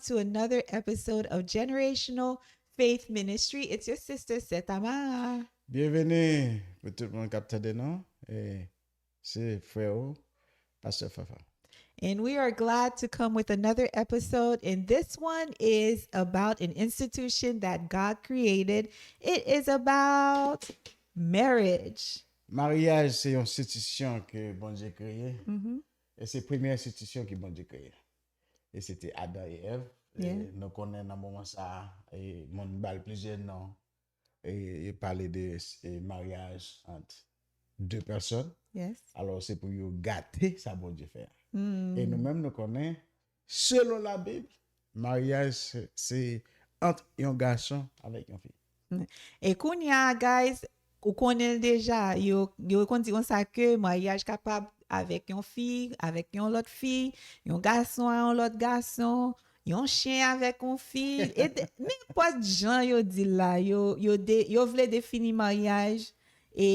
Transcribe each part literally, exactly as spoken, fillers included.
to another episode of Generational Faith Ministry. It's your sister, Sè Tamara. Byenveni pou tout moun k ap tande nou. E se frè ou, Pastè Fanfan. And we are glad to come with another episode. And this one is about an institution that God created. It is about marriage. Maryaj se yon enstitisyon ke Bondye kreye. Mhm. E se premye enstitisyon ke Bondye kreye. E se te Adan e Èv. E Yeah. Nou konnen nan moman sa a, e moun ba l plizyè non. E yo pale de e maryaj ant de pèsòn. Yes. Alò, se pou yo gate sa Bondye fè a. Mm. E nou menm, nou konnen, selon Labib, maryaj se, se ant yon gason avèk yon fi. E kounye a, guys, ou konnen l deja, yo, yo konn di konsa ke maryaj kapab avèk yon fi, avèk yon lòt fi, yon gason a yon lòt gason, yon chen avèk yon fi. E de- nenpòt jan yo di l la, yo, yo, de, yo vle defini maryaj e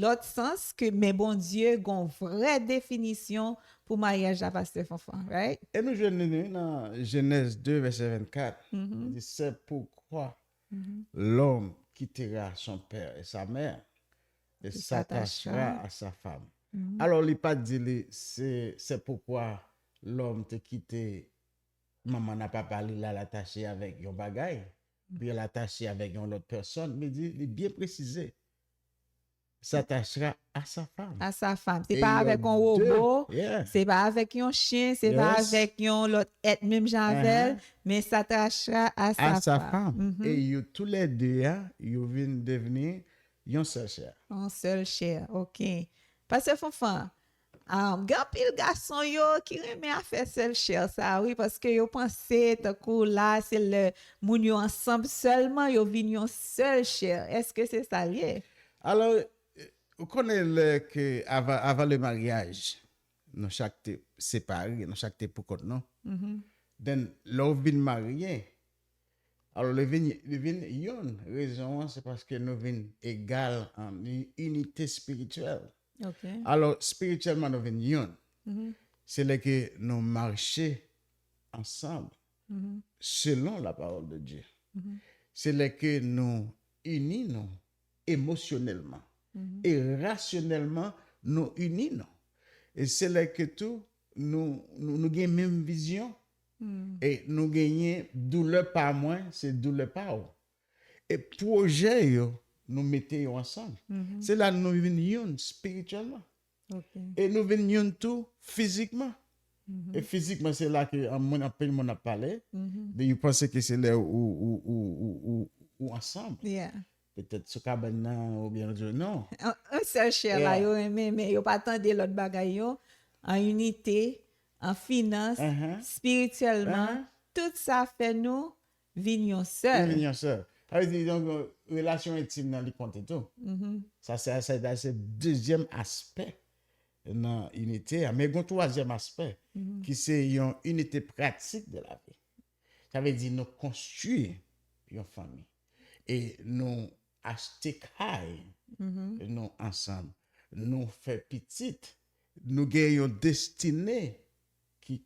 lòt sans ke, men Bondye gon vrè definisyon pou maryaj la, Pastè Fanfan, right? E nou jwenn li nan Jenèz de, vèsè vennkat. Mhm. Li di, c'est pourquoi Mhm. l'homme quittera son père et sa mère et Il s'attachera s'attachera. à sa femme. Mhm. Alò, li pa t di li, se, c'est pourquoi l'homme te kite manman nan papa li la, l atache avèk yon bagay, pou l atache avèk yon lòt pèsòn, men di, li byen presize, s'attachera à sa femme. A sa fam. Se E pa yo avèk yon de, wobo, yeah. Se pa avèk yon chen, se pa Yes. Avèk yon lòt èt menm jan avè l, Uh-huh. Men s'attachera à À sa sa femme. Femme. Mhm. E yo tou lè de a, yo vin devni yon sèl chè. Yon sèl chè, ok. Pastè Fanfan, um, gen anpil gason yo ki renmen afè sèl chè sa, wi, paske yo panse tankou la, se lè moun yo ansanm sèlman, yo vin yon sèl chè. Èske se sa l ye? Alò, ou konnen lè ke avan, avan le maryaj, nou chak te separe, nou chak te pou kont nou. Mhm. Then, lè w vin marye, alò, li vin, li vin youn. Rezon an, se paske nou vin egal an inite espirityèl. Ok. Alò, espirityèlman, nou vin youn. Mhm. Se lè ke nou mache ansanm Mhm. selon la parole de Dieu. Mhm. Se lè ke nou ini nou emosyonèlman. Mhm. E rasyonèlman, nou ini nou. E se lè ke tou, nou, nou, nou gen menm vizyon. Mm. E nou genyen doulè pa mwen, se doulè pa ou. E pwojè yo, nou mete yo ansanm. Mhm. Se la nou vin youn espirityèlman. Ok. E nou vin youn tou fizikman. Mhm. E fizikman, se la ke an, moun, anpil moun ap pale. Mhm. De yo panse ke se lè ou, ou, ou, ou, ou, ou ansanm. Yeah. Petèt sou kabann nan, oubyen yo di non. An, an sèl chè la, Yeah. yo renmen, men yo pa tande lòt bagay yo. An inite, an finans, Uh-huh. espirityèlman, Uh-huh. Tout sa fè nou vin yon sèl. Vin yon sèl. Sa vle di, donk, relasyon entim nan, li konte tou. Mhm. Sa, se, sa, sa, se dezyèm aspè nan inite a. Men gen twazyèm aspè, Mhm. ki se yon inite pratik de la vi. Sa vle di, nou konstwi yon fanmi. E nou achte kay, Mhm. nou ansanm. Nou fè pitit. Nou gen yon destine ki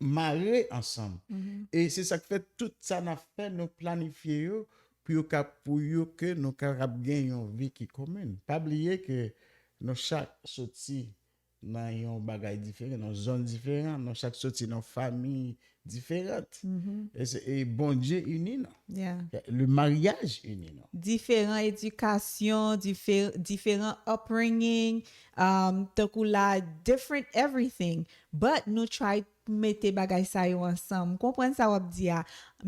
mare ansanm. Mhm. E se sa k fè tout sa n ap fè, nou planifye yo pou yo ka, pou yo ke nou kapab gen yon vi ki komen. Pa bliye ke nou chak soti nan yon bagay diferan, nan zòn diferan, nou chak soti nan fanmi diferan. Mhm. E se, e Bondye ini nou. Yeah. Le maryaj ini nou. Diferan edikasyon, dife-, diferan upbringing, um, tankou la, different everything. But nou try mete bagay sa yo ansanm. Konprann sa w ap di a.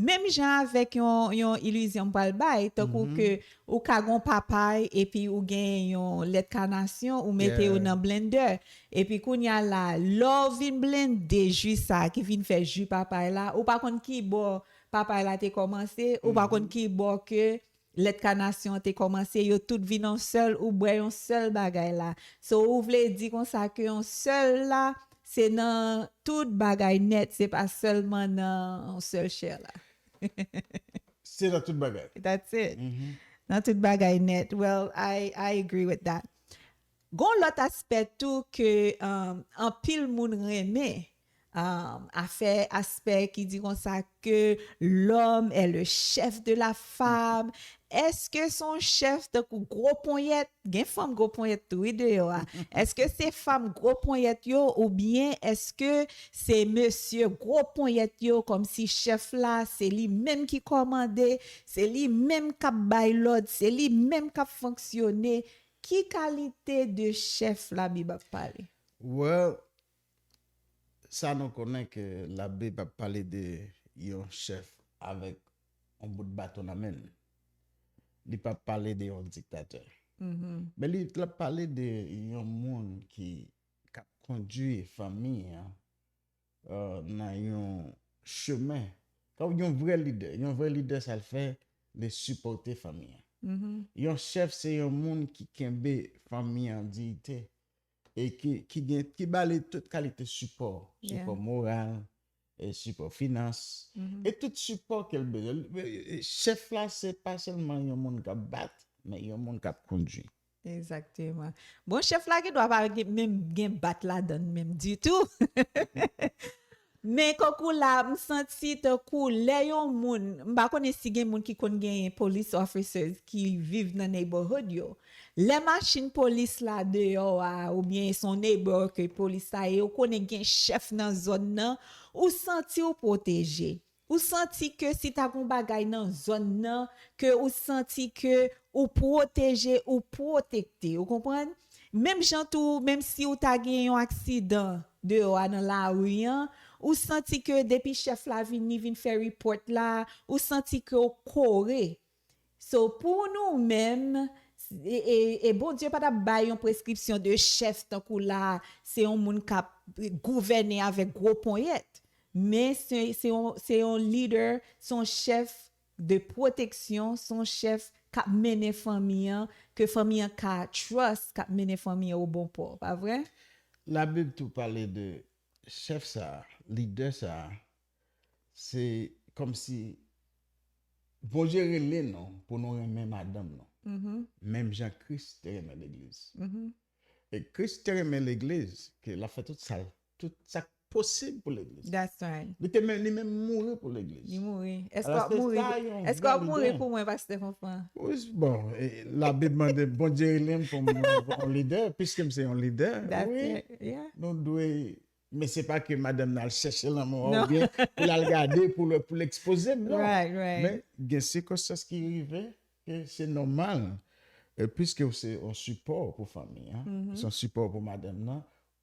Menm jan avèk yon, yon ilizyon m pral bay, tankou Mhm. ke ou ka gon papay epi ou gen yon lèt kanasyon, ou mete yo Yeah. nan blender. Epi kounye a la, lè w vin blende ji sa ki vin fè ji papay la, ou pa konn ki bò papay la te kòmanse, ou pa konn Mhm. ki bò ke lèt kanasyon an te kòmanse, yo tout vin yon sèl, ou bwè yon sèl bagay la. So, ou vle di konsa ke yon sèl la, se nan tout bagay nèt, se pa sèlman nan yon sèl chè la. Se nan tout bagay. That's it. Mhm. Nan tout bagay nèt. Well, I, I agree with that. Gon lòt aspè tou ke, um, anpil moun renmen, um, afè, aspè ki di konsa ke l'homme est le chef de la femme. Èske se yon chèf tankou gwo ponyèt? Gen fanm gwo ponyèt tou, wi, deyò a. Èske se fanm gwo ponyèt yo, oubyen èske se mesye gwo ponyèt yo, kòmsi chèf la, se li menm ki kòmande, se li menm k ap bay lòd, se li menm k ap fonksyone? Ki kalite de chèf Labib ap pale? Well, sa nou konnen ke Labib ap pale de yon chèf avèk yon bout baton nan men l. Li p ap pale de yon diktatè. Men li t ap pale de yon moun ki k ap kondui fanmi an nan yon chemen. Yon vrè lidè. Yon vrè lidè, sa l fè, li sipòte fanmi an. Yon chèf se yon moun ki kenbe fanmi an diyite e ki, ki, gen, ki ba li tout kalite sipò. Sipò moral, e sipò finans, e tout sipò ke l bezwen. Chèf la, se pa sèlman yon moun k ap bat, men yon moun k ap kondui. Egzakteman. Bon, chèf la gen dwa pa menm gen bat ladan l menm ditou. Men tankou la, m santi tankou lè yon moun, m pa konnen si gen moun ki konn genyen police officers ki viv nan neighborhood yo. Lè machin polis la deyò a, oubyen se yon neighbor ke polis la ye, ou konnen gen chèf nan zòn nan, ou santi w pwoteje. Ou santi ke si ta gen yon bagay nan zòn nan, ke ou santi ke ou pwoteje, ou pwotekte, ou konprann? Menm jan tou, menm si ou ta gen yon aksidan deyò a nan lari an, ou santi ke depi chèf la vini, vin fè report la, ou santi ke ou kore. So, pou nou menm, e, e, e Bondye pa t ap bay yon preskripsyon de chèf tankou la, se yon moun k ap gouvène avèk gwo ponyèt. Men se, se yon, se yon leader, se yon chèf de pwoteksyon, se yon chèf k ap mennen fanmi an, ke fanmi an ka trust, k ap mennen fanmi an o bon pò, pa vre? Labib tou pale de chèf sa a, lidè sa a, se kòmsi Bondye rele nou pou nou renmen madanm nou. Menm jan Kris te renmen legliz. E Kris te renmen legliz, ke l ap fè tout sa, tout sa k posib pou legliz. That's right. Li te menm, li menm mouri pou legliz. Li mouri. Èske w ap mouri? Èske w ap mouri pou mwen, Pastè Fanfan? Bon, Labib mande, Bondye rele m pou m yon lidè, piske m se yon lidè. Wi. Nou dwe Men se pa ke madanm nan al chèche lanmò a oubyen pou l al gade, pou l, pou l ekspoze m, non. Men gen sikonstans ki rive, ke se nòmal. E piske w se yon sipò pou fanmi an, se yon sipò pou madanm nan,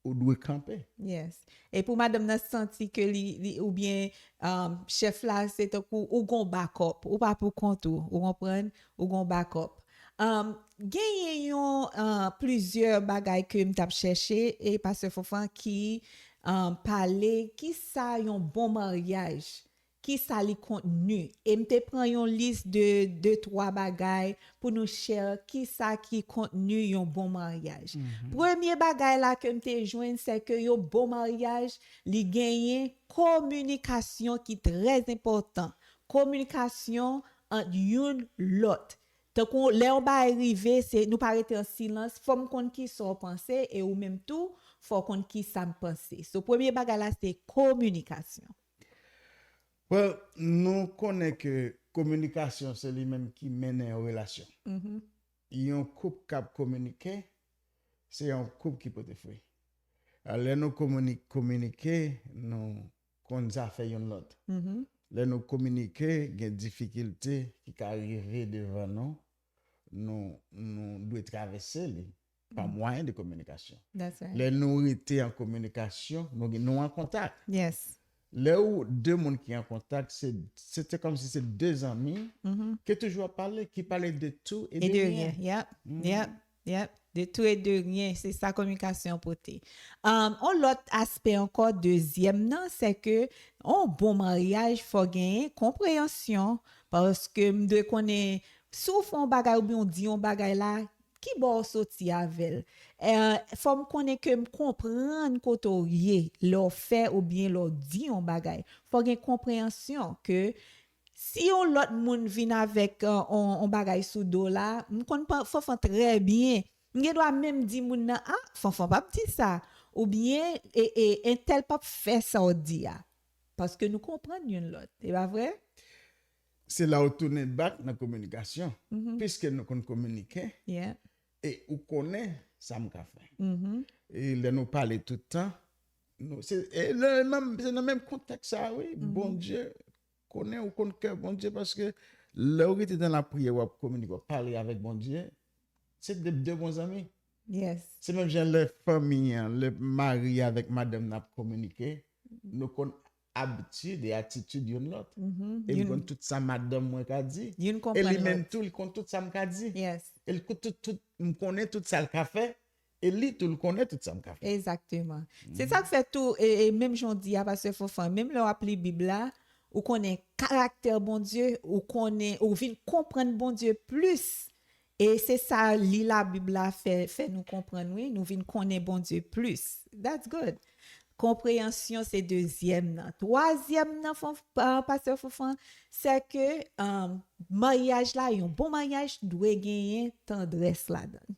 ou dwe kanpe. Yes. E pou madanm nan santi ke li, li oubyen um, chèf la, se tankou ou gon bakòp, ou pa pou kont ou, ou konprann? Ou gon bakòp. Um, genyen yon uh, plizyè bagay ke m t ap chèche e Pastè Fanfan ki um, pale kisa yon bon maryaj, kisa li kontni. E m te pran yon lis de de twa bagay pou nou share kisa ki kontni yon bon maryaj. Premye bagay la ke m te jwenn, se ke yon bon maryaj, li genyen kominikasyon ki trè enpòtan. Kominikasyon ant youn lòt. Tankou lè yon bagay rive, se nou pa rete an silans, fò m konn kisa w panse e ou menm tou, fò w konn kisa m panse. So, premye bagay la, se kominikasyon. Well, nou konnen ke kominikasyon se li menm ki mennen yon relasyon. Yon koup k ap kominike, se yon koup ki pote fwi. Lè nou kominike, nou konn zafè youn lòt. Lè nou kominike, gen difikilte ki ka rive devan nou, nou, nou dwe travèse li pa mwayen de kominikasyon. Lè nou rete an kominikasyon, nou, nou an kontak. Lè ou de moun ki an kontak, se, se te kòmsi se de zanmi ki toujou ap pale, ki pale de tou e de ryen. Yep, yep. De tou e de ryen, se sa kominikasyon pote. Um, on lòt aspè ankò, dezyèm nan, se ke on bon maryaj fò genyen konpreyansyon, paske m dwe konnen si w fè on bagay oubyen w di on bagay la, ki bò w soti avè l. Fò m konnen ke m konprann kote w ye lè w fè oubyen lè w di on bagay. Fò gen konpreyansyon ke si yon lòt moun vin avèk on bagay sou do la, m konn Fanfan trè byen. M gen dwa menm di moun nan, a, Fanfan p ap di sa. Oubyen e, e, entèl p ap fè sa w di a. Paske nou konprann youn lòt. E pa vre? Se la ou tounen back nan kominikasyon. Piske nou konn kominike, Yeah. e ou konnen sa m ka fè. E lè nou pale tout tan, nou, se, e lè, menm, se nan menm kontèks sa, wi. Bondye konnen, ou konn kè Bondye, paske lè ou rete nan lapriyè, w ap kominike, w ap pale avèk Bondye, se de, de bon zanmi. Yes. Se menm jan lè fanmi an, lè mari avèk madanm nan ap kominike, nou konn abitid e atitid youn lòt. E m konn tout sa madanm mwen ka di. Youn E konprann li menm lòt. Tou, li konn tout sa m ka di. Yes. E li konn tout, tout, m konnen tout sa l ka fè. E li tou, li konnen tout sa m ka fè. Egzakteman. Se sa k fè tou, e, e menm jan w di a, Pastè Fofan, menm lè w ap li Bib la, ou konnen karaktè Bondye, ou konnen, ou vin konprann Bondye plis. E se sa li Labib la fè, fè nou konprann, wi. Nou vin konnen Bondye plis. That's good. Konpreyansyon se dezyèm nan. Twazyèm nan, Fon- pa- Pastè Fofan, se ke um, maryaj la, yon bon maryaj dwe genyen tandrès ladan l.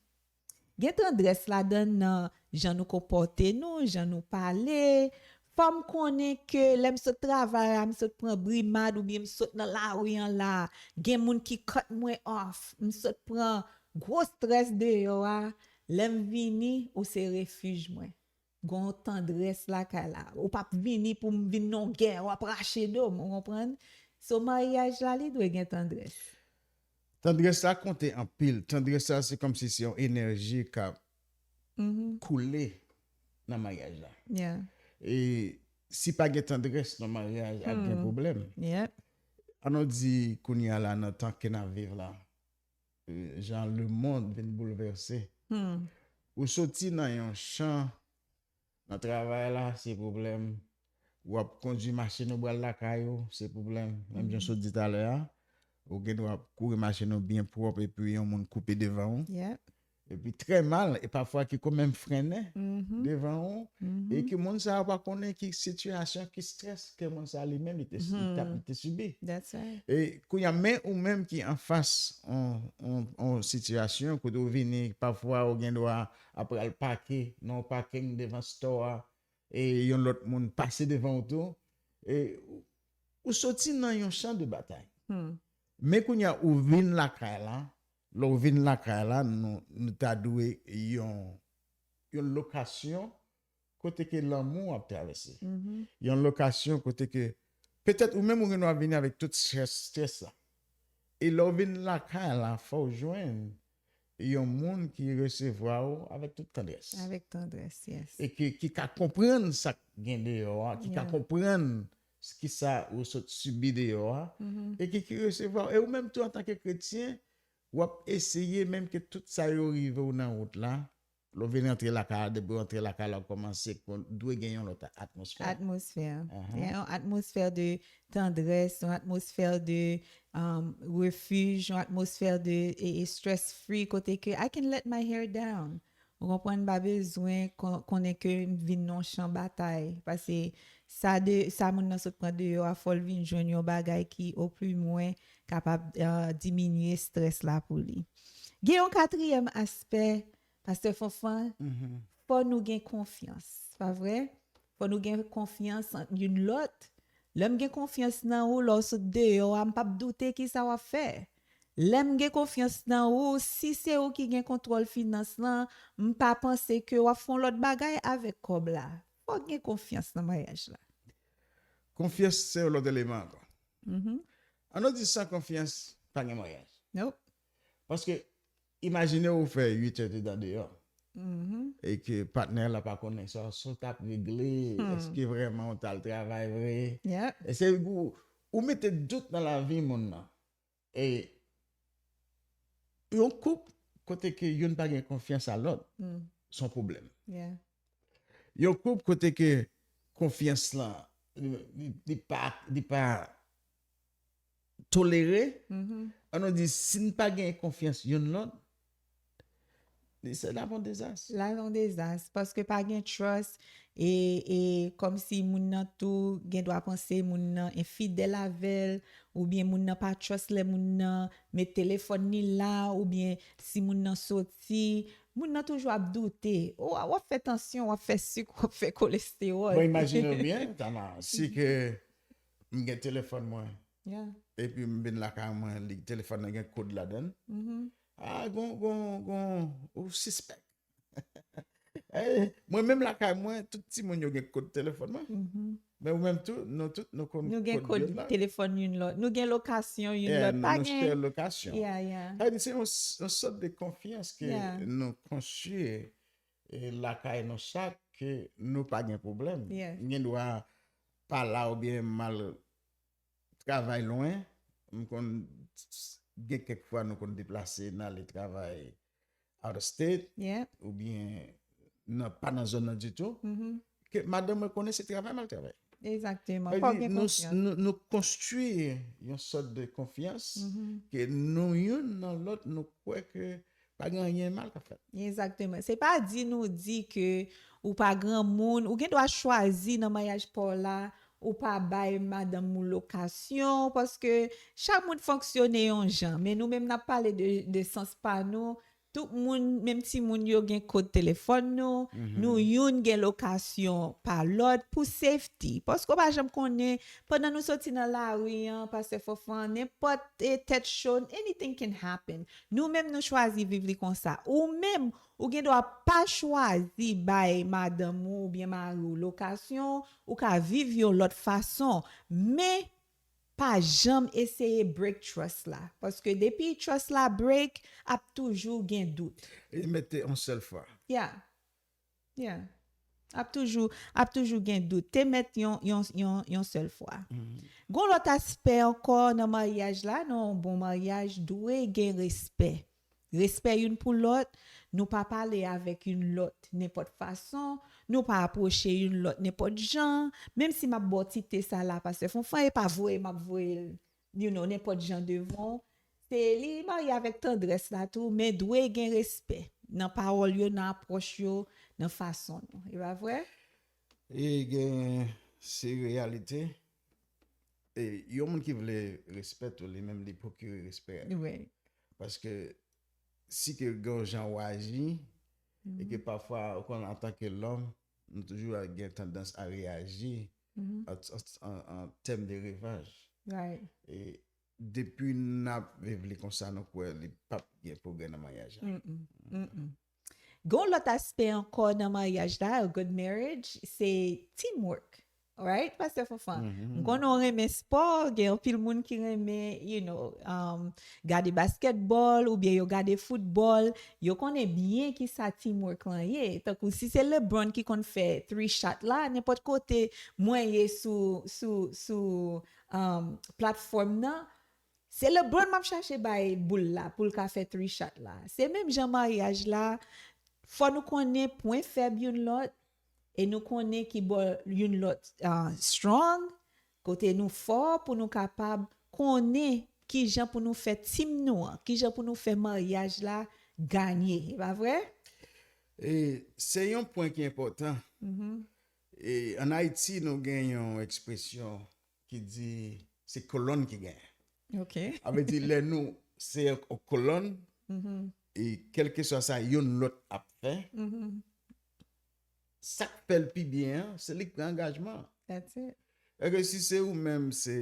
Gen tandrès ladan l nan jan nou konpòte nou, jan nou pale. Fò m konnen ke lè m sot travay la, m sot pran brimad oubyen m sot nan lari an la, gen moun ki cut mwen off, m sot pran gwo strès deyò a, lè m vini, ou se refij mwen. Gen yon tandrès lakay la. Ou p ap vini pou m vin nan yon gè, w ap rache do m, ou konprann? So, maryaj la, li dwe gen tandrès. Tandrès la konte anpil. Tandrès la, se kòmsi se yon enèji k ap koule nan maryaj la. Yeah. E si pa gen tandrès nan maryaj, ap gen pwoblèm. Yep. An nou di kounye a la, nan tan ke n ap viv la, e, jan lemonn vin boulvèse. Ou soti nan yon chan, nan travay la, se pwoblèm. W ap kondui machin ou pral lakay ou, se pwoblèm. Menm jan w sot di talè a, ou gen dwa ap kouri machin ou byen pwòp epi yon moun koupe devan ou. Yep. Epi trè mal, e pafwa ki konn menm frennen devan ou, e ke moun sa a pa konnen ki sitiyasyon, ki strès ke moun sa a li menm li te li t ap li te sibi. That's right. E kounye a, men ou menm ki anfas on, on, on sitiyasyon kote ou vini, pafwa ou gen dwa ap pral pake nan yon paking devan store a, e yon lòt moun pase devan ou tou, e ou, ou soti nan yon chan de batay. Men kounye a, ou vin lakay la, lè ou vin lakay la, nou, nou ta dwe yon, yon lokasyon kote ke lanmou ap travèse. Yon lokasyon kote ke petèt ou menm ou gen dwa vini avèk tout strès, strès la. E lè ou vin lakay la, fò w jwenn yon moun ki resevwa w avèk tout tandrès. Avèk tandrès, yes. E ki, ki ka konprann sa k gen deyò a, ki ka konprann s- ki sa ou sot sibi deyò a, e ki, ki resevwa w. E ou menm tou, antanke kretyen, w ap eseye, menm ke tout sa yo rive w nan wout la, lè w vin rantre lakay la, depi w rantre lakay la, w kòmanse kon- dwe gen yon lòt atmosfè. Atmosfè. Gen yon atmosfè de tandrès, yon atmosfè de um, refij, yon atmosfè de e, e stress free, kote ke I can let my hair down. Ou konprann, m pa bezwen kon- konnen ke m vin nan yon chan batay. Paske sa de sa moun nan sot pran deyò a, fò l vin jwenn yon bagay ki oplimwen kapab uh, diminye strès la pou li. Gen yon katriyèm aspè, Pastè Fanfan, fò nou gen konfyans, pa vre? Fò nou gen konfyans ant youn lòt. Lè m gen konfyans nan ou, lè w sot deyò a, m p ap doute ki sa w ap fè. Lè m gen konfyans nan ou, si se ou ki gen kontwòl finans lan, m pa panse ke w ap fè yon lòt bagay avèk kòb la. Fò gen konfyans nan maryaj la. Konfyans se yon lòt eleman ankò. An nou di san konfyans, pa gen maryaj. Nope. Paske, imajine ou fè uit è de tan deyò. E ke patnè la pa konnen sa, sa w t ap regle, èske vrèman w t al travay vre? Yeah. E se ou, ou mete dout nan lavi moun nan. E yon koup kote ke youn pa gen konfyans a lòt, se yon pwoblèm. Yeah. Yon koup kote ke konfyans lan, li, li, li pa, li pa tolere, an nou di, si n pa gen konfyans youn lòt, Li se la yon dezas. La yon dezas, paske pa gen trust, e, e kòmsi moun nan tou gen dwa panse moun nan enfidèl avè l, oubyen moun nan pa trust lè moun nan met telefòn li la, oubyen si moun nan soti, moun nan toujou ap doute. Ou w ap fè tansyon, w ap fè sik, w ap fè kolestewòl. Bon, imajine w byen, Tana, si ke m gen telefòn mwen, Yeah. epi m vin lakay mwen, li telefòn nan gen kòd ladan l. Mhm. Ah, gon, gon, gon, ou sispèk. Eh, mwen menm lakay mwen, tout timoun yo gen kòd telefòn mwen. Mhm. Men ou menm tou, nou tout, nou konn Nou gen kòd kòd yo la. Telefòn youn lòt. Nou gen lokasyon youn Yeah, lòt. nou, Pa nou gen. Share lokasyon. Yeah, yeah. Sa vle di se yon, s- yon sòt de konfyans ke Yeah. nou konstwi e lakay nou chak ke nou pa gen pwoblèm. Yeah. M gen dwa pa la oubyen m al travay lwen. M konn gen kèk fwa nou konn deplase n ale travay out of state Yeah. oubyen nan, pa nan zòn nan ditou. Mhm. Ke madanm mwen konnen se travay m al travay. Egzakteman. Sa Fò vle di, gen nou, konfyans. nou, nou konstwi yon sòt de konfyans Mhm. ke nou youn nan lòt, nou kwè ke pa gen anyen mal k ap fèt. Egzakteman. Se pa di nou di ke ou pa granmoun, ou gen dwa chwazi nan maryaj pa w la, ou pa bay madanm ou lokasyon, paske chak moun fonksyone yon jan, men nou menm n ap pale de, de sans pa nou, tout moun, menm timoun yo gen kòd telefòn nou, Mhm. nou youn gen lokasyon pa lòt pou safety. Paske w pa janm konnen, pandan nou soti nan lari an, Pastè Fanfan, nenpòt, eh, tèt cho, anything can happen. Nou menm nou chwazi viv li konsa. Ou menm, ou gen dwa pa chwazi bay madanm ou oubyen mari w lokasyon, ou ka viv yon lòt fason. Men, pa janm eseye break trust la. Paske depi trust la break, ap toujou gen dout. E mete yon sèl fwa. Yeah. Yeah. Ap toujou, ap toujou gen dout. Te mèt yon, yon, yon, yon sèl fwa. Mhm. Gon lòt aspè ankò nan maryaj la, nan yon bon maryaj, dwe gen respè. Respè youn pou lòt, nou pa pale avèk youn lòt nenpòt fason, nou pa apwoche youn lòt nenpòt jan, menm si m ap ba w ti te sa la, Pastè Fanfan, e pa voye m ap voye l, you know, nenpòt jan devan w. Se li marye avèk tandrès la tou, men dwe gen respè nan pawòl yo, nan apwòch yo, nan fason nou. E pa vre? E gen, se reyalite. E yon moun ki vle respè tou, li menm li pwokire respè. Wi. Paske si ke gen yon jan w aji, e ke Mhm. pafwa, ou konn, antanke lòm, nou toujou gen tandans a reyaji Mhm. an, an, an, an tèm de revanj. Right. E depi n ap viv li konsa, nou kwè li p ap gen pwogrè nan maryaj la. Mm-mm. Mm-mm. Gon lòt aspè ankò nan maryaj la, a good marriage, se teamwork. Right, Pastè Fanfan? Mhm. M konnen w renmen spò, gen anpil moun ki renmen, you know, um, gade basketball oubyen yo gade football, yo konnen byen ki sa teamwork lan ye. Tankou si se LeBron ki konn fè three shot la, nenpòt kote mwen ye sou, sou, sou um, platfòm nan, se LeBron m ap chache bay boul la pou l ka fè three shot la. Se menm jan maryaj la, fò nou konnen pwen fèb youn lòt, e nou konnen ki bò youn lòt, ah, strong, kote nou fò pou nou kapab konnen ki jan pou nou fè team nou an, ki jan pou nou fè maryaj la ganye, e pa vre? E se yon pwen ki enpòtan. Mhm. E ann Ayiti, nou gen yon ekspresyon ki di se kolòn ki genyen. Ok. Sa vle di, lè nou se yon kolòn, Mhm. e kèlkeswa sa youn lòt ap fè, Mhm. sa k fè l pi byen an, se li k pran angajman. That's it. Èske si se ou menm, se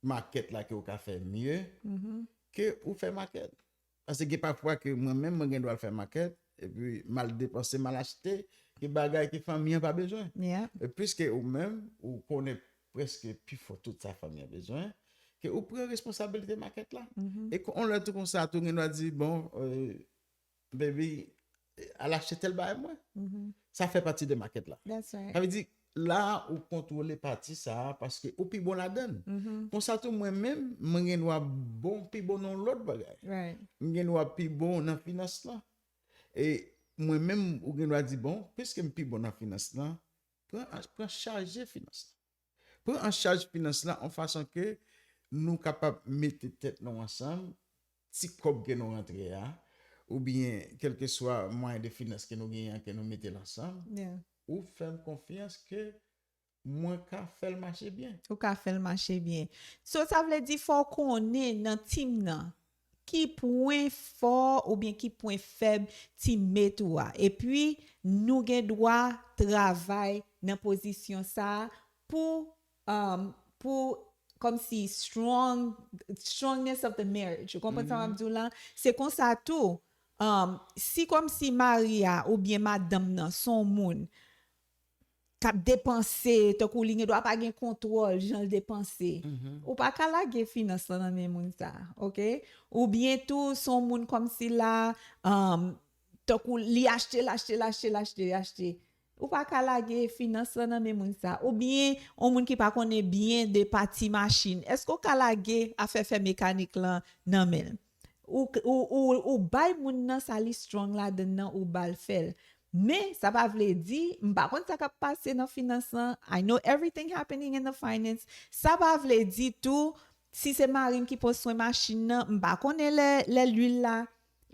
makèt la ke ou ka fè mye Mhm. ke ou fè makèt? Paske gen pafwa ke mwen menm, mwen gen dwa al fè makèt, epi m al depanse, m al achte ke bagay ke fanmi an pa bezwen. Yeah. E piske ou menm, ou konnen prèske pifò tout sa fanmi an bezwen, ke ou pran responsablite makèt la. Mhm. E kon, on lè tou konsa, tou gen dwa di, bon, euh, baby, al achte tèl bagay mwen. Mhm. Sa fè pati de makèt la. That's right. Sa vle di, la ou kontwole pati sa a paske ou pi bon ladan l. Mhm. Konsa tou mwen menm, mwen gen dwa bon, pi bon nan lòt bagay. Right. M gen dwa pi bon nan finans lan. E mwen menm, ou gen dwa di, bon, piske m pi bon nan finans lan, pran, pran chaje finans lan. Pran an chaj finans lan yon fason ke nou kapab mete tèt nou ansanm, ti kòb ke nou rantre a, oubyen kèlkeswa mwayen de finans ke nou genyen an, ke nou mete l ansanm, Yeah. ou fè m konfyans ke mwen ka fè l mache byen. Ou ka fè l mache byen. So, sa vle di fò w konnen nan team nan ki pwen fò oubyen ki pwen fèb teammate ou a. Epi, nou gen dwa travay nan pozisyon sa a pou, um, pou kòmsi strong, strongness of the marriage. Ou konprann sa m ap di w la? Se konsa tou, um, si kòmsi mari a oubyen madanm nan se yon moun k ap depanse, tankou li gen dwa pa gen kontwòl jan l depanse. Ou pa ka lage finans lan nan men moun sa, oke? Oubyen tou, se yon moun kòmsi la, um, tankou li achte, l achte, l achte, l achte, l achte. Ou pa ka lage finans lan nan men moun sa. Oubyen, yon moun ki pa konnen byen de pati machin. Èske w ka lage afè fè mekanik lan nan men l? Ou, ou, ou, ou bay moun nan sa li strong ladan nan, ou ba l fè l. Men, sa pa vle di, m pa konn sa k ap pase nan finans lan. I know everything happening in the finance. Sa pa vle di tou, si se mari m ki pran swen machin nan, m pa konnen lè, lè lwil la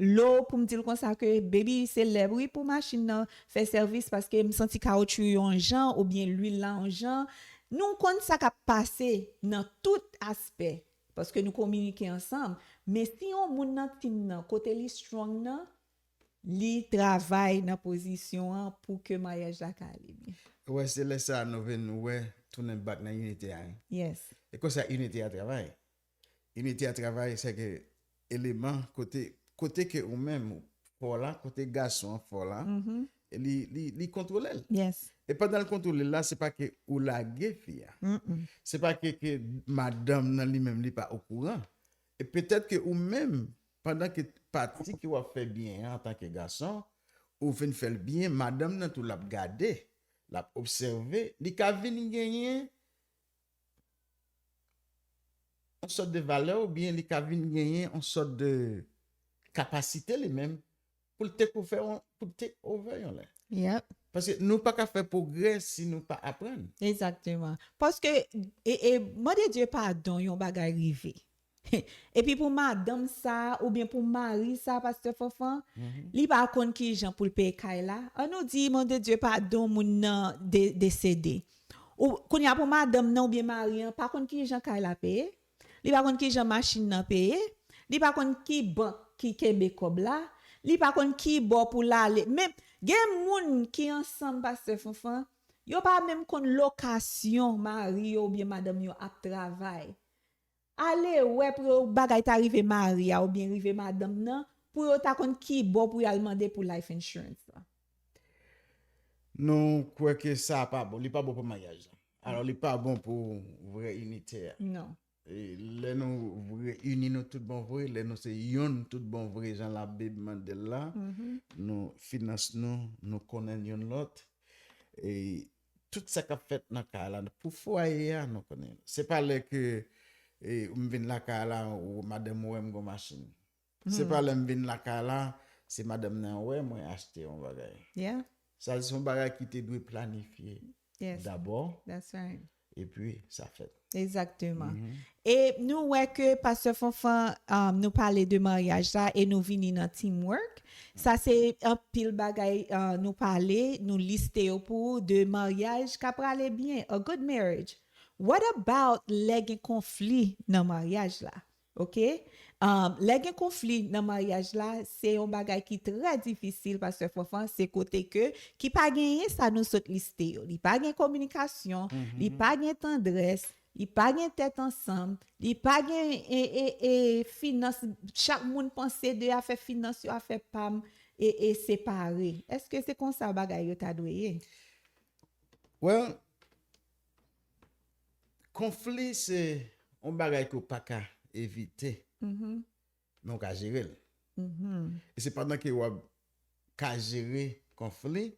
lo pou m di l konsa ke, baby, se lè wi pou machin nan fè sèvis paske m santi kawotchou yo yon jan oubyen lwil la yon jan. Nou konn sa k ap pase nan tout aspè paske nou kominike ansanm. Men si yon moun nan team nan, kote li strong nan, li travay nan pozisyon an pou ke maryaj la ka ale byen. Wè, se lè sa a nou vin wè tounen back nan inite a, hein. Yes. E konsa inite a travay. Inite a travay, se ke eleman kote, kote ke ou menm ou fò la, kote gason an fò la, Mhm. e li, li, li kontwole l. Yes. E pandan l kontwole l la, se pa ke ou lage fi a. Mm-mm. Se pa ke, ke madanm nan li menm li pa okouran. E petèt ke ou menm, pandan ke pati ke w ap fè byen an antanke gason, ou vin fè l byen, madanm nan tou l ap gade, l ap obsève, li ka vin genyen yon sòt de valè oubyen li ka vin genyen yon sòt de kapasite li menm pou l take over, pou l take over yon lè. Yep. Paske nou pa ka fè pwogrè si nou pa aprann. Egzakteman. Paske, e, e, mande Dye padon yon bagay rive. Epi pou madanm sa, oubyen pou mari sa, Pastè Fanfan, li pa konn ki jan pou l peye kay la. An nou di, mande Dye padon, moun nan de, desede. Ou, kounye a pou madanm nan oubyen mari an, pa konn ki jan kay la peye. Li pa konn ki jan machin nan peye. Li pa konn ki bank ki kenbe kòb la. Li pa konn ki bò pou l ale. Men, gen moun ki ansanm, Pastè Fanfan, yo pa menm konn lokasyon mari yo oubyen madanm yo ap travay. Ale wè pou yo bagay ta rive mari a oubyen rive madanm nan, pou yo ta konn ki bò pou y al mande pou life insurance la. Nou kwè ke sa pa bon, li pa bon pou maryaj la. Alò, li pa bon pou vrè inite a. Non. E lè nou vre, ini nou tout bon vre, lè nou se yonn tout bon vre, jan Labib mande l la, nou finans nou, nou konnen yonn lòt. E tout sa k ap fèt nan kay la, pou fwaye a, nou konnen. Se pa lè ke, e, m vin lakay la, ou madanm ou wè m gon machin. Se pa lè m vin lakay la, se madanm nan wè mwen achte yon bagay. Yeah. Sa se yon bagay ki te dwe planifye Yes. dabò, That's right. epi sa fèt. Egzakteman. E nou wè ke Pastè Fanfan, um, nou pale de maryaj la e nou vini nan teamwork. Sa se anpil bagay, uh, nou pale, nou liste yo pou ou de maryaj k ap prale byen, a good marriage. What about lè gen konfli nan maryaj la? Oke? Um, lè gen konfli nan maryaj la, se yon bagay ki trè difisil, Pastè Fanfan, se kote ke, ki pa genyen sa nou sot liste yo. Li pa gen kominikasyon, li pa gen tandrès, li pa gen tèt ansanm, li pa gen, e, e, e, finans, chak moun panse de afè finans yo, afè pa m, e, e separe. Èske se konsa bagay yo ta dwe ye? Well, konfli se yon bagay ke w pa ka evite, Mhm. men w ka jere l. Mhm. E se pandan ke w ap ka jere konfli,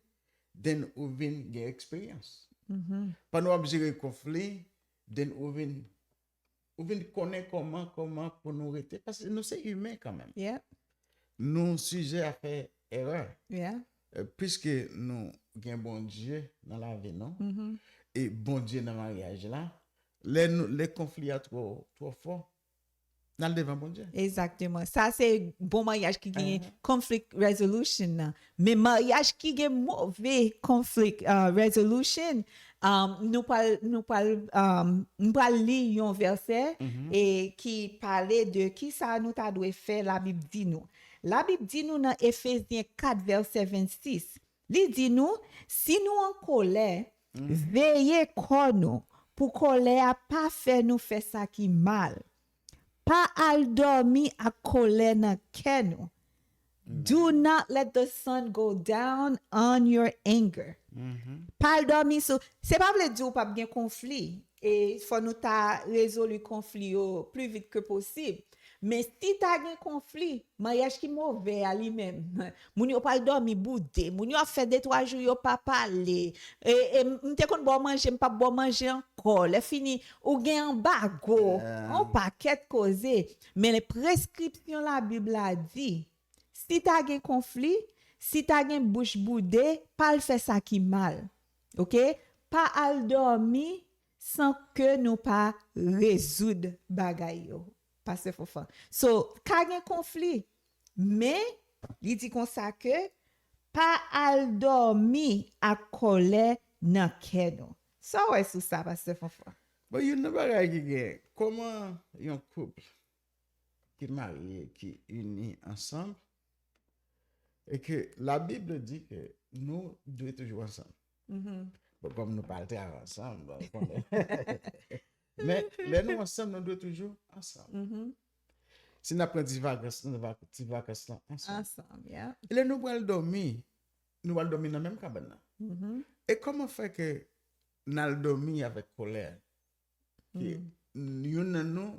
then ou vin gen eksperyans. Mhm. Pandan w ap jere konfli, then ou vin, ou vin konnen kòman, kòman pou nou rete, paske nou se imen kanmenm. Yeah. Nou sijè a fè erè. Yeah. E, piske nou gen Bondye nan lavi nou, Mhm. e Bondye nan maryaj la, lè nou, lè konfli a twò, twò fò, N al devan Bondye. Exactement. Sa se bon maryaj ki gen conflict resolution nan. Men maryaj ki gen move conflict uh, resolution, um, nou pral nou pral um, nou pral li yon vèsè e ki pale de ki sa nou ta dwe fè. Labib di nou. Labib di nou nan Efezyen kat vèsè vennsis. Li di nou, si nou an kòlè, veye kò nou pou kòlè a pa fè nou fè sa ki mal. Pa al dòmi ak kòlè nan kè nou. Do not let the sun go down on your anger. Pa al dòmi sou. Se pa vle di ou p ap gen konfli. E fò nou ta rezoli konfli yo pli vit ke posib. Men si ta gen konfli, maryaj ki move a li menm, moun yo pral dòmi boude, moun yo ap fè de twa jou yo pa pale. E, e m te konn ba w manje, m p ap ba w manje ankò. Lè fini, ou gen anbago, yon pakèt koze. Men preskripsyon Labib la di, si ta gen konfli, si ta gen bouch boude, pa al fè sa ki mal. Oke? Pa al dòmi san ke nou pa rezoud bagay yo. Pastè Fanfan. So, ka gen konfli, men li di konsa ke pa al dòmi ak kòlè nan kè nou. Sa w wè sou sa, Pastè Fanfan? Bon, youn nan bagay ki gen, kòman yon koup ki marye, ki ini ansanm, e ke Labib di ke nou dwe toujou ansanm. Bon, kòm nou pa al travay ansanm, bon, konnen. Men, lè nou ansanm, nou dwe toujou ansanm. Si n ap pran ti vakans, nou va ti vakans lan ansanm. Ansanm, yeah. E lè nou pral dòmi, nou pral dòmi nan menm kabann nan. E kòman fè ke n al dòmi avèk kòlè? Ke youn nan nou,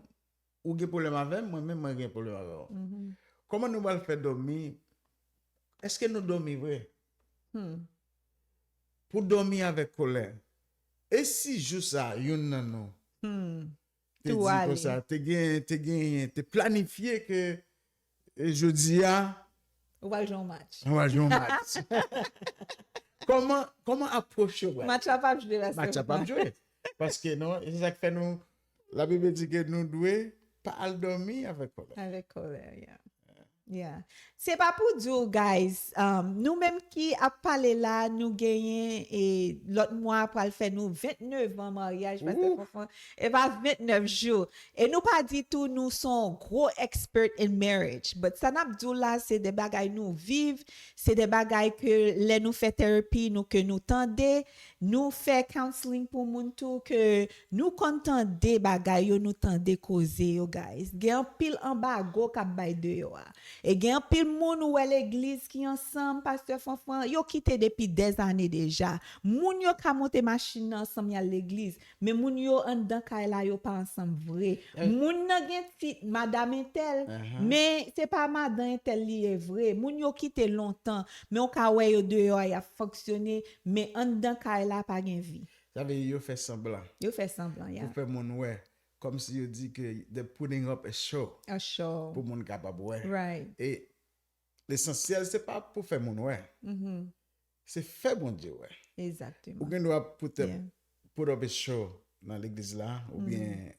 ou gen pwoblèm avè m, mwen menm mwen gen pwoblèm avè w. Kòman nou pral fè dòmi? Èske nou dòmi vre? Pou dòmi avèk kòlè. E si jou sa, youn nan nou te di konsa, te gen, te genyen, te planifye ke e jodi a, ou pral jwe yon match. Ou pral jwe yon match. Kòman, kòman apwòch yo pral? Match la p ap jwe la. Match la p ap jwe. Paske non, e se sa k fè nou, Labib di ke nou dwe pa al dòmi avèk kòlè. Avèk kòlè, yeah. Yeah. Se pa pou di w, guys, um, nou menm ki ap pale la, nou genyen, e lòt mwa pral fè nou vennèf an maryaj, Pastè Fanfan. E pa vennèf jou. E nou pa di tou nou se yon gwo expert in marriage. But sa n ap di w la, se de bagay nou viv, se de bagay ke lè nou fè therapy, nou ke nou tande, nou fè counseling pou moun tou, ke nou konn tande bagay yo, nou tande koze yo, guys. Gen anpil anbago k ap bay deyò a. E gen anpil moun ou wè legliz ki ansanm, Pastè Fanfan, yo kite depi dèzane deja. Moun yo ka monte machin nan ansanm y al legliz, men moun yo anndan kay la yo pa ansanm vre. Moun nan gen tit madanm entèl, men se pa madan entèl li ye vre. Moun yo kite lontan, men w ka wè yo deyò a y ap fonksyone, men anndan kay la pa gen vi. Sa vle di yo fè sanblan. Yo fè sanblan, yeah. Pou fè moun wè. Kòmsi yo di ke they putting up a show. A show. Pou moun kapab wè. Right. E lesansyèl, se pa pou fè moun wè. Se fè Bondye wè. Exactement. Ou gen dwa put up, put up a show nan legliz la, oubyen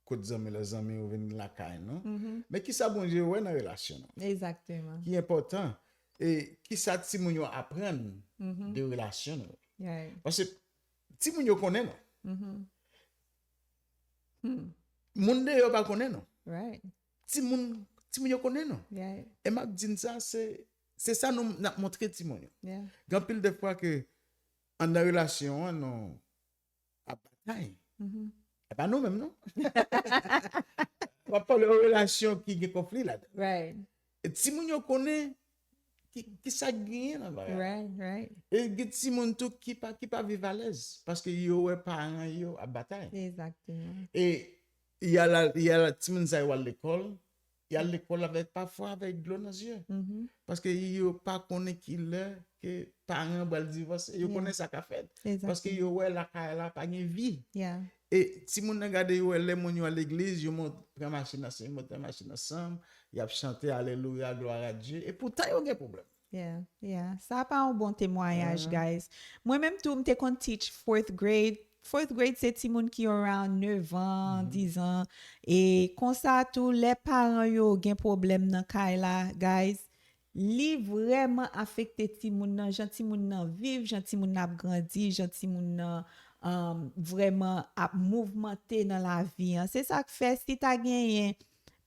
kot zanmi lòt zanmi ou vin lakay nou. Men kisa Bondye wè nan relasyon nou? Exactement. Ki enpòtan? E kisa timoun yo aprann de relasyon nou? Right. Paske timoun yo konnen nou. Moun deyò pa konnen nou. Right. Timoun, timoun yo konnen nou. Right. E m ap di n sa, se, se sa nou n ap montre timoun yo. Yeah. Gen anpil de fwa ke anndan relasyon an, nou ap batay. E pa nou menm, non. W ap pale yon relasyon ki gen konfli ladan. Right. E timoun yo konnen ki, ki sa k genyen nan bagay la. Right, right. E gen timoun tou ki pa, ki pa viv alèz, paske yo wè paran yo ap batay. Exactement. E y a la, y a la, timoun sa yo al lekòl, y al lekòl avèk, pafwa avèk dlo nan zye. Paske yo pa konnen ki lè ke paran pral divòse. Yo konnen sa ka fèt. Paske yo wè lakay la pa gen vi. Yeah. E timoun nan gade, yo wè lè moun yo al legliz, yo mont, pran machin ansanm, yo mont pran machin ansanm, y ap chante alelouya, gloire à Dieu. E poutan yo gen pwoblèm. Yeah, yeah. Sa pa yon bon temwayaj, guys. Mwen menm tou, m te konn teach fourth grade, Fourth grade se timoun ki around nèf an, dis an. E konsa tou, lè paran yo gen pwoblèm nan kay la, guys, li vrèman afekte timoun nan, jan timoun nan viv, jan timoun nan ap grandi, jan timoun nan um, vrèman ap mouvmante nan lavi an. Se sa k fè si ta genyen,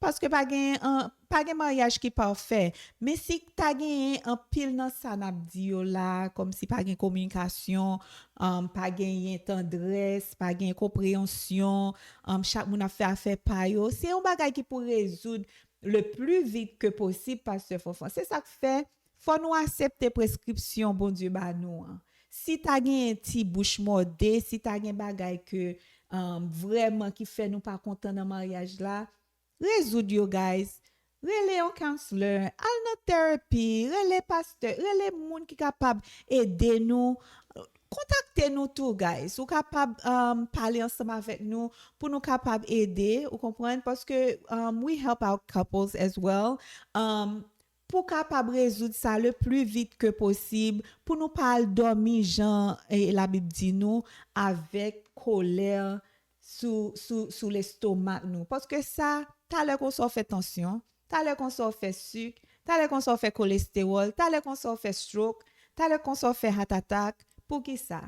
paske pa gen, an, pa gen maryaj ki pafè, men si ta genyen anpil nan sa n ap di yo la, kòmsi pa gen kominikasyon, um, pa genyen tandrès, pa gen konpreyansyon, um, chak moun ap fè afè pa yo, se yon bagay ki pou rezoud le plus vite que possible, Pastè Fanfan. Se sa k fè, fò nou aksepte preskripsyon Bondye ba nou an. Si ta gen ti bouch mòde, si ta gen bagay ke um, vrèman ki fè nou pa kontan nan maryaj la, rezoud yo, guys. Rele yon counselor, al nan therapy, rele pastè, rele moun ki kapab ede nou. Kontakte nou tou, guys. Ou kapab um, pale ansanm avèk nou pou nou kapab ede, ou konprann? Paske um, we help out couples as well. Um, pou kapab rezoud sa le plus vite que possible, pou nou pa al dòmi jan eh, Labib di nou, avèk kolè sou, sou, sou lestomak nou. Paske sa, talè konsa w fè tansyon, talè konsa w fè sik, talè konsa w fè kolestewòl, talè konsa w fè stroke, talè konsa w fè heart attack. Poukisa?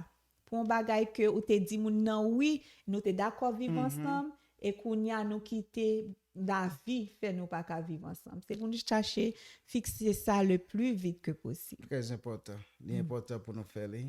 Pou yon bagay ke ou te di moun nan wi, nou te dakò viv ansanm, e kounye a nou kite lavi fè nou pa ka viv ansanm. Se pou nou chache fikse sa le plus vite que possible. Trè enpòtan. Li enpòtan pou nou fè li.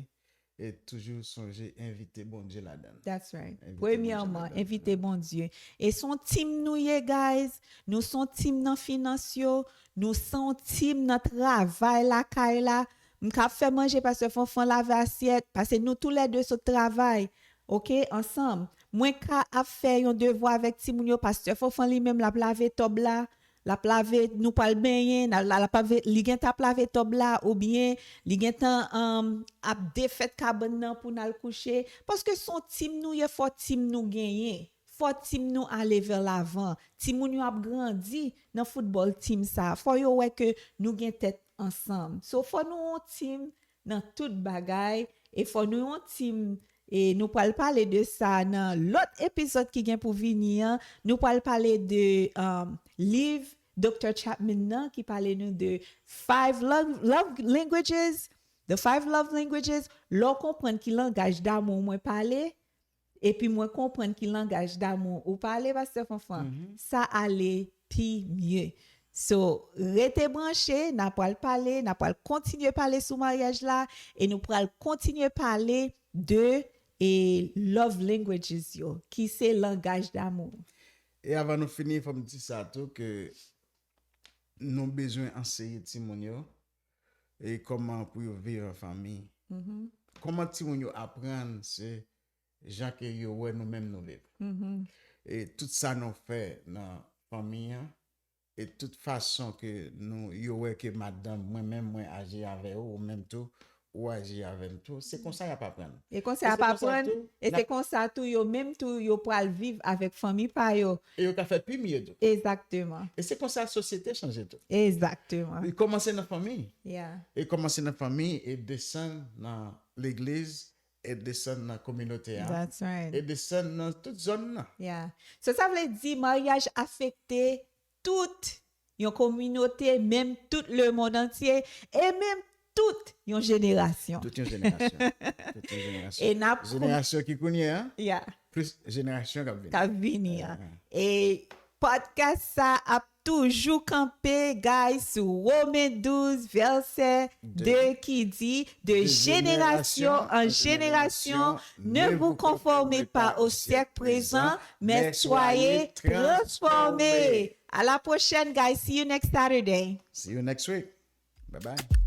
E toujou sonje envite Bondye ladan l. That's right. Premyèman, envite Bondye. E se yon team nou ye, guys. Nou se yon team nan finans yo. Nou se yon team nan travay lakay la. M ka fè manje, pastè Fanfan lave asyèt, paske nou toulède sot travay, oke, ansanm. Mwen ka ap fè yon devwa avèk timoun yo, pastè Fanfan li menm l ap lave tòb la, l ap lave, nou pral benyen, l ap lave, li gentan ap lave tòb la, oubyen li gentan um, ap defèt kabann nan pou n al kouche. Paske se yon team nou ye, fò team nou genyen. Fò team nou ale vè lavan. Timoun yo ap grandi nan foutbòl team sa. Fò yo wè ke nou gen tèt ansanm. So fò nou yon team nan tout bagay. E fò nou yon team, e nou pral pale de sa nan lòt epizòd ki gen pou vini an. Nou pral pale de um, liv Doktè Chapman nan ki pale nou de five love, love languages, the five love languages. Lè w konprann ki langaj damou mwen pale, epi mwen konprann ki langaj damou ou pale, pastè Fanfan, sa ale pi mye. So, rete branche, n a pral pale, n a pral kontinye pale sou maryaj la, e nou pral kontinye pale de e love languages yo, ki se langaj damou. E avan nou fini, fò m di sa tou, ke nou bezwen anseye timoun yo e kòman pou yo viv an fanmi. Kòman timoun yo aprann se jan ke yo wè nou menm nou viv. E tout sa nou fè nan fanmi an, e tout fason ke nou yo wè ke madanm, mwen menm mwen aji avè ou, ou menm tou, ou aji avè m tou. Se konsa y ap aprann. E konsa y ap aprann, e se konsa tou yo menm tou yo pral viv avèk fanmi pa yo. E yo ka fè pi mye tou. Egzakteman. E se konsa sosyete chanje tou. Egzakteman. Li kòmanse nan fanmi. Yeah. E kòmanse nan fanmi e desann nan legliz, e desann nan kominote a. That's right. E desann nan tout zòn nan. Yeah. So sa vle di maryaj afekte tout yon kominote, menm tout lemond antye, e menm tout yon jenerasyon. Tout yon jenerasyon. Tout yon jenerasyon. E n ap kon- Jenerasyon ki kounye a, Yeah. plis jenerasyon k ap vini. K ap vini an. E podcast sa ap toujou kanpe, guys, sou Women douz, vèsè de ki di, de génération en génération, ne vous conformez pas au siècle présent, mais soyez transformés. À la prochaine, guys. See you next Saturday. See you next week. Bye bye.